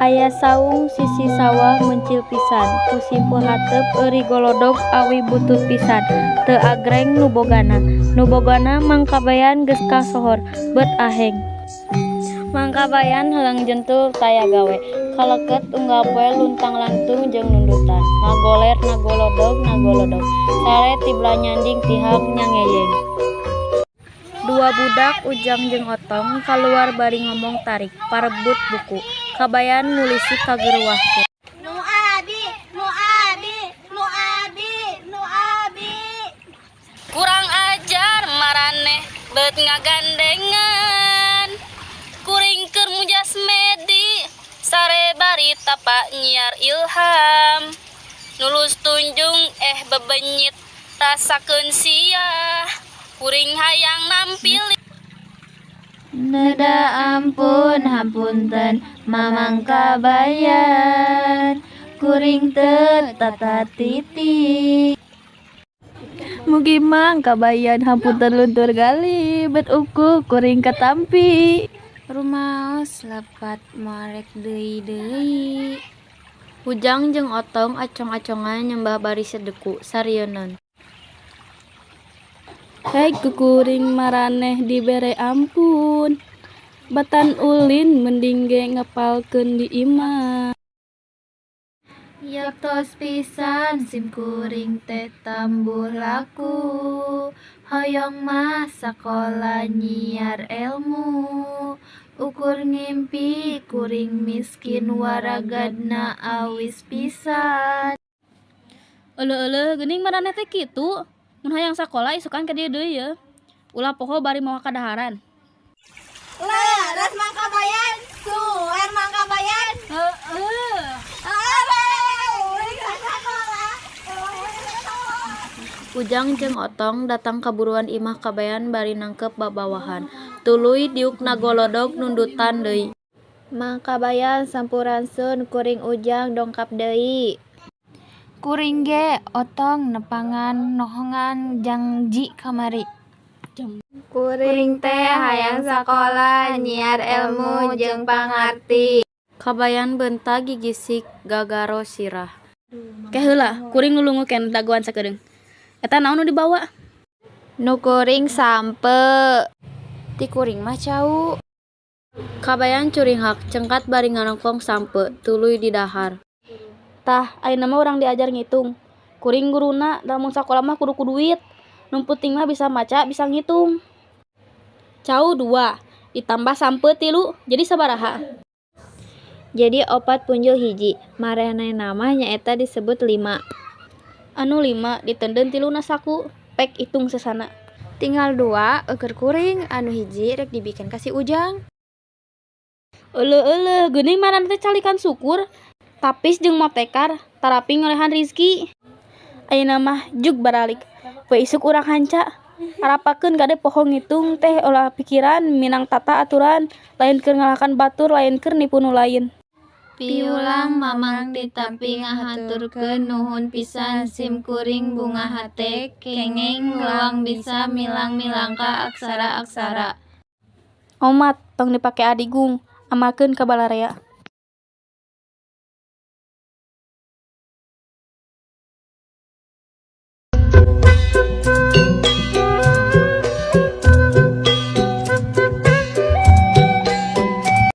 Aya saung sisi sawah mencil pisan ku simpeuh hateup euri golodog awi butut pisan teu agreng nu bogana. Nu bogana Mang Kabayan geus kasohor beut aheng. Mang Kabayan helang jentul taya gawe. Kaleket unggal poe luntang-lantung jeung nundutan. Ngagoler ngagolodog ngagolodog. Sare tibra nyanding tihang nyangeyeng. Dua budak Ujang jeung Otong kaluar bari ngomong tarik parebut buku. Kabayan ngulisik kageruwahkeun. Nu abi, nu abi, nu abi, nu abi. Kurang ajar maraneh bet ngagandengan. Kuring keur mujas medi sare bari tapa nyiar ilham. Nulus tunjung bebenyit rasakeun sia. Kuring hayang nampil. Neda ampun hapunten Mamang Kabayan, kuring teu tata titi. Mugi Mang Kabayan hapunten luntur gali bet uku kuring katampi. Rumaos lepat moal rek deui-deui. Ujang jeung Otong acong-acongan nyembah bari sadeku sarieun. Hei, kukuring maraneh dibere ampun. Batan ulin mending ge ngapalkeun di imah. Yaktos pisan sim kuring teh tambuh laku. Hoyong mah sakola nyiar elmu. Ukur ngimpi kuring miskin waragadna awis pisan. Euleuh, euleuh, geuning maraneh teh kitu. Mun hayang sakola isukan ka dieu deui ye. Ulah poho bari mawa kadaharan. Leres Mang Kabayan, suer Mang Kabayan. Heeh. Uring ka sakola. Ujang jeung Otong datang kaburuan imah Kabayan bari nangkep babawahan. Tuluy diuk ngagolodog nundutan deui. Mang Kabayan sampurasun, kuring Ujang dongkap deui. Kuring ge Otong nepangan nohongan jangji kamari. Kuring teh hayang sakola nyiar elmu jeung pangarti. Kabayan beunta gigisik gagaro sirah. Ke heula, kuring nulungu keneh dagoan sakedeung. Eta naon nu dibawa? Nu kuring sampeu. Ti kuring mah cau. Kabayan curinghak cengkat bari ngarongkong sampeu tuluy didahar. Tah, ayeuna mah urang diajar ngitung. Kuring guruna, da mun sakola mah kudu ku duit. Nu penting mah bisa maca, bisa ngitung. Cau dua, ditambah sampeu tilu, jadi sabaraha? Jadi opat punjul hiji, maranehna mah nyaeta disebut lima. Anu lima diteundeun tiluna saku, pek itung sesana. Tinggal dua eukeun kuring, anu hiji rek dibikeun ka si Ujang. Euleuh, euleuh, geuning maraneh teh calikan syukur. Tapis jeung motekar tarapi ngalehan rizki. Ayeuna mah jug baralik. Poe isuk urang hanca. Arapalkeun kade poho ngitung teh olah pikiran minang tata aturan, lain keur ngalahkan batur, lain keur nipu nu lain. Piulang Mamang ditampi ngahaturkeun nuhun pisan, sim kuring bungah hate kengeng lawang bisa milang-milangka aksara-aksara. Omat tong dipake adigung, amalkeun ka balarea.